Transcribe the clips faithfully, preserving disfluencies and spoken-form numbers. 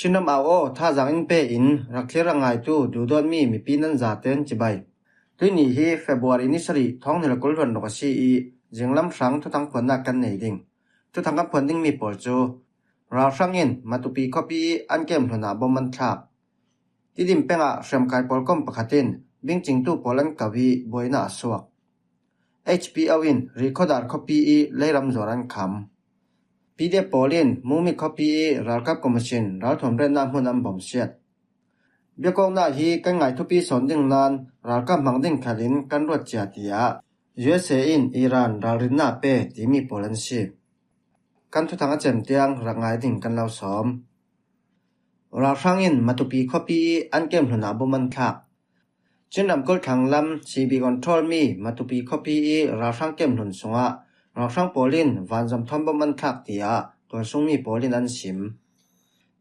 Chinram Au Aw thazang in pe in rak thlir a ngaitu duhdawtmi mipi nan zaten cibai. Tuini hi February ni sarih thawng hnih le kul hluan ruk a si i, zinglam hrang thuthang phuannak kan nei ding. Thuthang kan phuan dingmi pawl cu ralhrang in Matupi khuapi i an kem hlun ah bom an thlak. Tidim peng ah hriamkai pawlkom pakhat in bingcingtu pawl an ko i buainak a suak. H P O in Rikhodar khuapi i leiram zuar an kham. P D F pawl in Mumi khuapi i ralkap kum sin ralthuam retnak hmun an bawmsiat. Biakawknak hi kan ngaithupi sawn ding nain ralkap hmang ding khal in kan ruat cia, tiah U S A in Iran ralrinnak pe timi pawl an si. Kan thuthang a cem tiang rak ngai ding kan lo sawm. Ralhrang in Matupi khuapi i an kem hlun ah bom an thlak. Chin ramkulh thlang lam C B control mi Matupi khuapi i ralhrang kem hlun sungah ralhrang pawl in vanzam thawm bom an thlak, tiah tualsungmi pawl in an sim.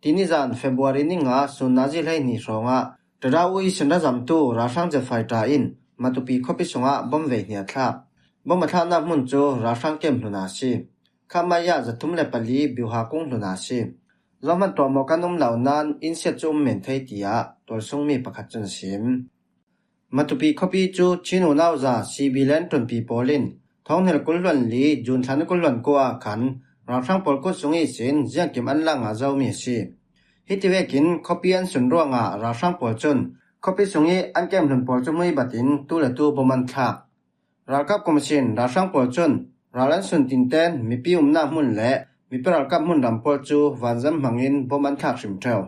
Tini zan February ni nga sun nazi hleihnih hrawngah Tadau i sinra zamtu ralhrang jet fighter in Matupi khuapi sungah bom vei hnih a thlak. Bom a thlaknak hmun cu ralhrang kem hlun a si. Khamaya zathum le pali biuha kung hlun a si. Zohman tuahmawh kan um lo nain in siat cu um men thei, tiah tualsungmi pakhat cun a sim. Matupi khuapi cu Chin unauza C B le an ṭunpi pawl in thawng hnih le kul hluan li June thla ni kul hluan kua ah khan ralhrang pawl kut sung ihsin ziangkim an la ngah zomi a si. Hiti vekin khuapi an sun ruangah ralhrang pawl cun khuapi sung i an kem hlun pawl cu hmuibat in tu le tu bom an thlak. Ralkap kum sin ralhrang pawl cun ral an sun tinten mipi umnak hmun le mipi ralkap hmunram pawl cu vanzam hmangin bom an thlak hrim ṭheu.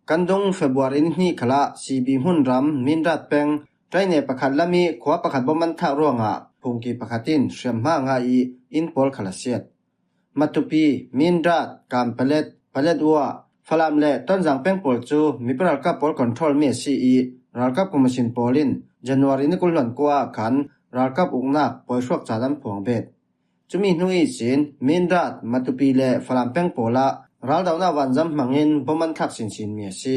Kan dung February ni hnih khalah C B hmunram Mindat peng traine pakhat lam i khua pakhat bom an thlak ruangah phungki pakhat in hriamhma a ngah i inn pawl khal a siat. Matupi, Mindat, Kampalet, Paletwa, Falam le Tonzang peng pawl cu mipi ralkap pawl control mi a si i, ralkap kum sin pawl in January ni kul hluan kua ah khan ralkap uknak pawihruak caan an phuang bet. Cumi hnu ihsin Mindat, Matupi le Falam peng pawl ah raldohnak vanzam hmangin bom an thlak sinsin mi a si.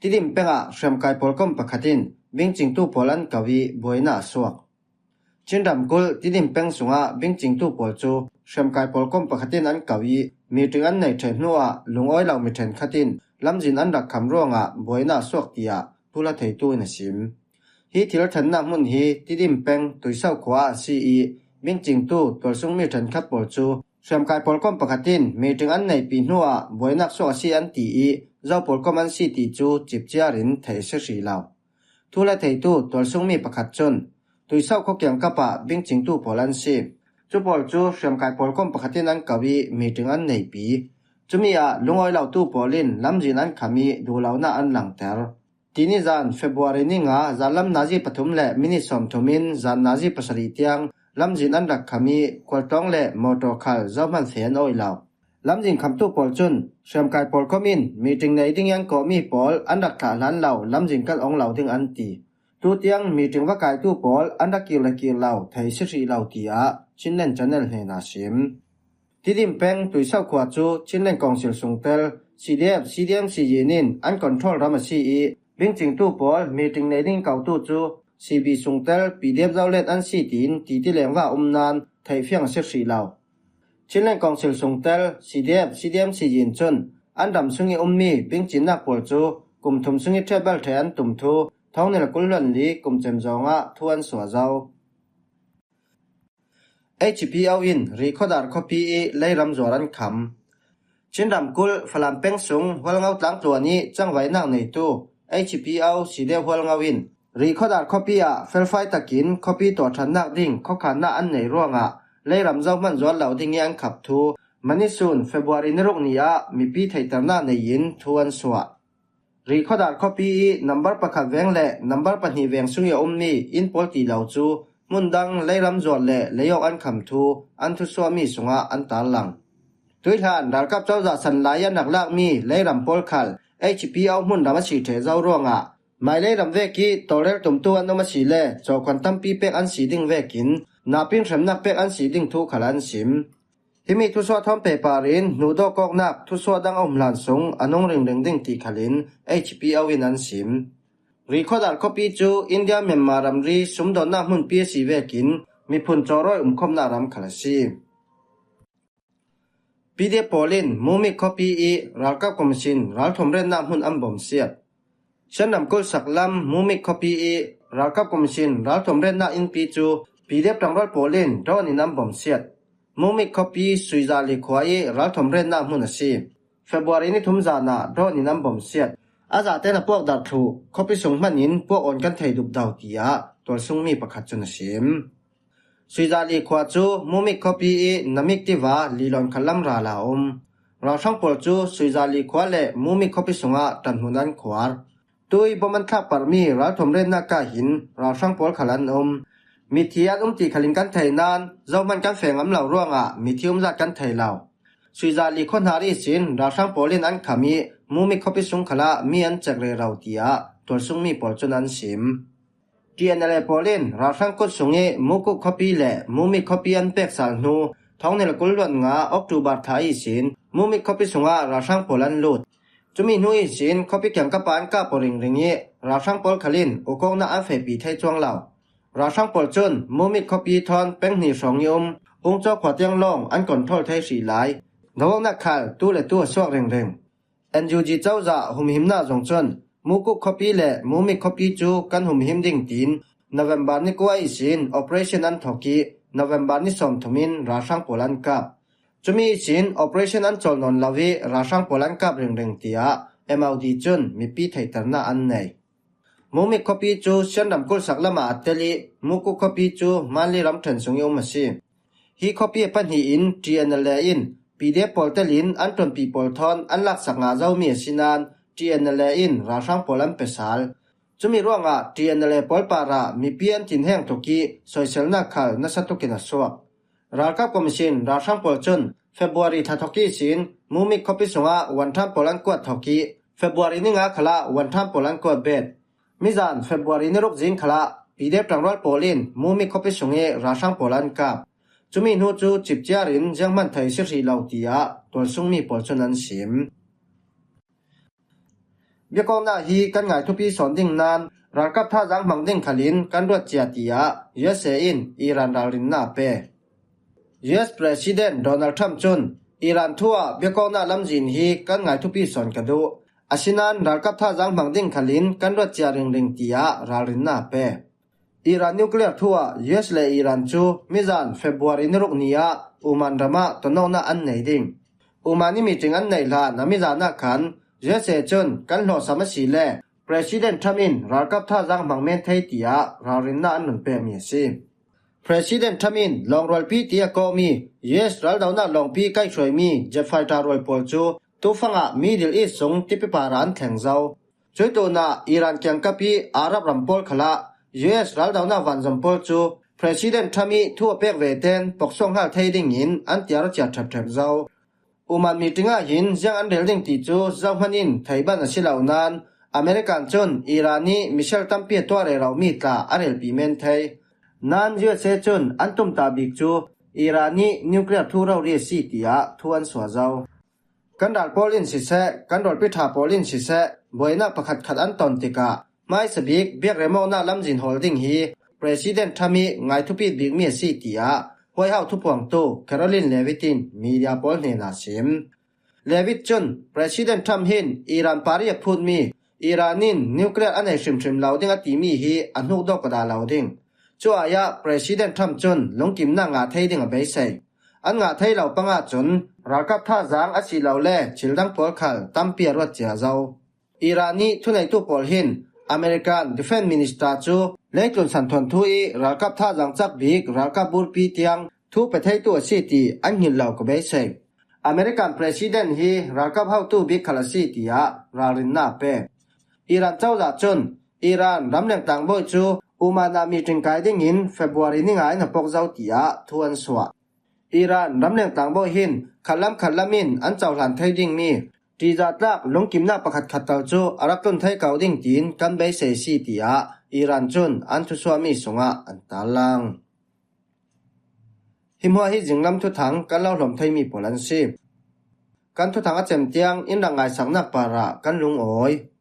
Tidim peng ah hriamkai pawlkom pakhat in bingcingtu pawl an ko i buainak a suak. Chin ramkulh Tidim peng sungah bingcingtu pawl cu hriamkai pawlkom pakhat in an ko i meeting an nei ṭheh hnuah lungawi lo mi ṭhenkhat in lamzin an rak kham ruangah buainak a suak, tiah thuhla theitu in a sim. Hi thil ṭhennak hmun hi Tidim peng Tuiso khua ah a si i bingcingtu tualsungmi ṭhenkhat pawl cu hriamkai pawlkom pakhat in meeting an neihpi hnuah buainak suak a si an ti i zo pawlkom an si ti cu cipciar in theih a si hrih lo. Thuhla theitu tualsungmi pakhat cun Tuiso khua kiangkap ah bingcingtu pawl an si. Cu pawl cu hriamkai pawlkom pakhat in an ko i meeting an neihpi. Cumi ah lungawi lotu pawl in lamzin an kham i duhlonak an langter. Tini zan February ni nga zanlam nazi pathum le minit sawmthum in zan nazi pasarih tiang lamzin an rak kham i khualtlawng le mawtaw khal zohman feh an awih lo. Lamzin khamtu pawl cun hriamkai pawlkom in meeting nei ding i an kawhmi pawl an rak thlah hlan lo lamzin kan ong lo ding an ti. Tutiang meeting va kaitu pawl an rak kir le kir lo thei si hrih lo, tiah Chinland Channel hnenah a sim. Tidim peng Tuiso khua cu Chinland Council sungtel C D F, C D M C yin in an control ram a si i bingcingtu pawl meeting nei ding kotu cu C B sungtel P D F Zolet an si tiin titi lengva um nan theihfiang a si hrih lo. Chinland Council sungtel C D F, C D M C yin cun an ram sung i ummi bingcinnak pawl cu kum thum sung i ṭhiatbal ṭheh an tum thu thawng hnih le kul hluan li kum cem zawngah thu an suah zo. H P O in Rikhodar khuapi i leiram zuar an kham. Chin ramkulh Falam peng sung Hualngo tlangtluan i cangvaihnak neitu H P O C D F Hualngo in Rikhodar khuapi ah felfai takin khuapi tuah ṭhannak ding khuakhannak an nei ruangah leiram zohman zuar lo ding i an khap thu mani sun February ni ruk ni ah mipi theihternak nei in thu an suah. Rikhodar khuapi i nambar pakhat veng le nambar pahnih veng sung i a ummi inn pawl ti lo cu hmun dang leiram zuar le leiawk an kham thu an thusuahmi sungah an tarlang. Tuihlan ralkap cozah san lai an rak lakmi leiram pawl khal H P O hmunram a si ṭheh zo ruangah mai leiram vek i tawlrel tumtu an um a si le cawkhua tampi pek an si ding vekin napin hremnak pek an si ding thu khal an sim. Himi thusuah thawm pehpar in hnu dawk awknak thusuah dang a um hlan sung a nung ringring ding ti khalin H P O in an sim. Rikhodar khuapi cu India Myanmar ramri sumdawnnak hmunpi a si vekin miphun cawrawi umkhawmnak ram khal a si. PDF pawl in Mumik khuapi i ralkap commission ralthum retna hmun an bawmsiat. Shan ramkulh sak lam Mumik khuapi i ralkap commission ralthum retna innpi cu PDF ṭangrual pawl in drone in an bawmsiat. Mumik khuapi Suizali khua i ralthum retna hmun a si. February ni thum zan ah drone in an bawmsiat. A zate na puak darh thluh khuapi sung hman in puak awn kan thei dupdau, tiah tualsungmi pakhat cun a sim. Suizali khua cu Mumik khuapi i Namik tiva lilawn khat lam ral a um. Ralhrang pawl cu Suizali khua le Mumik khuapi sungah ṭanhmun an khuar. Tui bom an thlak parhmi ralthum retna kah hin ralhrang pawl khal an um. Mithi an um ti khal in kan thei nain zohman kan feh ngam lo ruangah mithi umzat kan thei lo. Suizali khuahnar ihsin ralhrang pawl in an kham i Mumik khuapi sung khalah mi an cek rero, tiah tualsungmi pawl cun an sim. TNLA pawl in ralhrang kut sung i Mukuk khuapi le Mumik khuapi an pek sal hnu, thawng hnih le kul hluan nga October thla ihsin Mumik khuapi sungah ralhrang pawl an lut. Cumi hnu ihsin khuapi kiangkap ah an kap aw ringring i ralhrang pawl khal in ukawknak an fehpi thei cuang lo. Ralhrang pawl cun Mumik khuapi thawn peng hnih hrawng i um Ungcaw khua tiang lawng an control thei hrih lai. Doawknak khal tu le tu a suak ringring. NUG cozah humhimnak zong cun Mukuk khuapi le Mumik khuapi cu kan humhim ding tiin November ni kua ihsin operation an thawk i November ni sawmthum in ralhrang pawl an kap. Cumi ihsin operation an cawl nawn lo i ralhrang pawl an kap ringring, tiah MOD cun mipi theihternak an nei. Mumik khuapi cu Shan ramkulh sak lamah a tel i Mukuk khuapi cu Manli ramṭhen sung i um a si. Hi khuapi a pahnih in TNLA in PDF pawl telin an ṭuanpi pawl thawn an laksak ngah zomi a si nain TNLA in ralhrang pawl an pe sal. Cumi ruangah TNLA pawl parah mipi an thinheng tuk i soiselnak khal nasa tukin a suak. Ralkap commission ralhrang pawl cun February thla thawk ihsin Mumik khuapi sungah wanṭhan pawl an kuat thawk i February ni nga khalah wanṭhan pawl an kuat bet. Mizan February ni ruk zing khalah PDF ṭangrual pawl in Mumik khuapi sung i ralhrang pawl an kap. Cumi hnu cu cipciar in zianghman thei si hrih lo, tiah tualsungmi pawl cun an sim. Biakawknak hi kan ngaithupi sawn ding nain ralkap thazaang hmang ding khal in kan ruat cia, tiah USA in Iran ralrinnak a pe. US President Donald Trump cun Iran thu ah biakawknak lamzin hi kan ngaithupi sawn ka duh. Asinain ralkap thazaang hmang ding khal in kan ruat cia ringring, tiah ralrinnak a pe. Iran nuclear thu ah US le Iran cu mizan February ni ruk ni ah Oman ram ah tonawknak an nei ding. Oman i meeting an neih hlan a mizan ah khan USA cun kan hlawhsam a si le President Trump in ralkap thazaang hmang men thei, tiah ralrinnak an run pekmi a si. President Trump in lawngrualpi ti a kawhmi US raldonak lawngpi kaihhruaimi jet fighter rual pawl cu tufangah Middle East sung tipi parah an thleng zo. Cuih tlunah Iran kiangkap i Arab ram pawl khalah US raldonak vanzam pawl cu President Trump i thu a pek ve ten poksuak hngal thei dingin an tiar a ciat ṭhepṭhep zo. Oman meeting ah hin ziang an rel ding ti cu zohman in thei ban a si lo nain American cun Iran i missile tampi a tuah reromi tla a relpi men thei. Nain USA cun an tumtah bik cu Iran i nuclear thu rori a si, tiah thu an suah zo. Kan ral pawl in siseh, kan rualpi ṭha pawl in siseh, buainak pakhatkhat an ton tikah hmaisa bik biak remawknak lamzin hawl ding hi President Trump i ngaithupi bikmi a si, tiah White House thupuangtu Caroline Leavitt in media pawl hnenah a sim. Leavitt cun President Trump hin Iran par i a phutmi Iran in nuclear a nei hrimhrim lo ding a timi hi a hnukdawk ka dah lo ding. Cu ai ah President Trump cun lungkimnak ngah thei ding a beisei. An ngah thei lo pang ahcun ralkap thazaang a si lo le thil dang pawl khal tampi a ruat cia zo. Iran i thuneitu pawl hin American Defense Minister cu leitlun santhawn thu i ralkap thazaang cak bik ralkap burpi tiang thu pe theitu a si ti an hngilh lo ka beisei. American President hi ralkap hotu bik khal a si, tiah ralrinnak a pek. Iran cozah cun Iran ramleng tlangbawi cu Oman ah meeting kai dingin February ni nga in a pok zo, tiah thu an suah. Iran ramleng tlangbawi hin khatlam khatlam in an cohlan thei dingmi ṭihzah tlak lungkimnak pakhatkhat tal cu a rak tlun thei ko ding tiin kan beisei a si, tiah Iran cun an thusuahmi sungah an tarlang. Hi hmuah hi zinglam thuthang kan lo hlawm theimi pawl an si. Kan thuthang a cem tiang in rak ngaisaknak parah kan lungawi.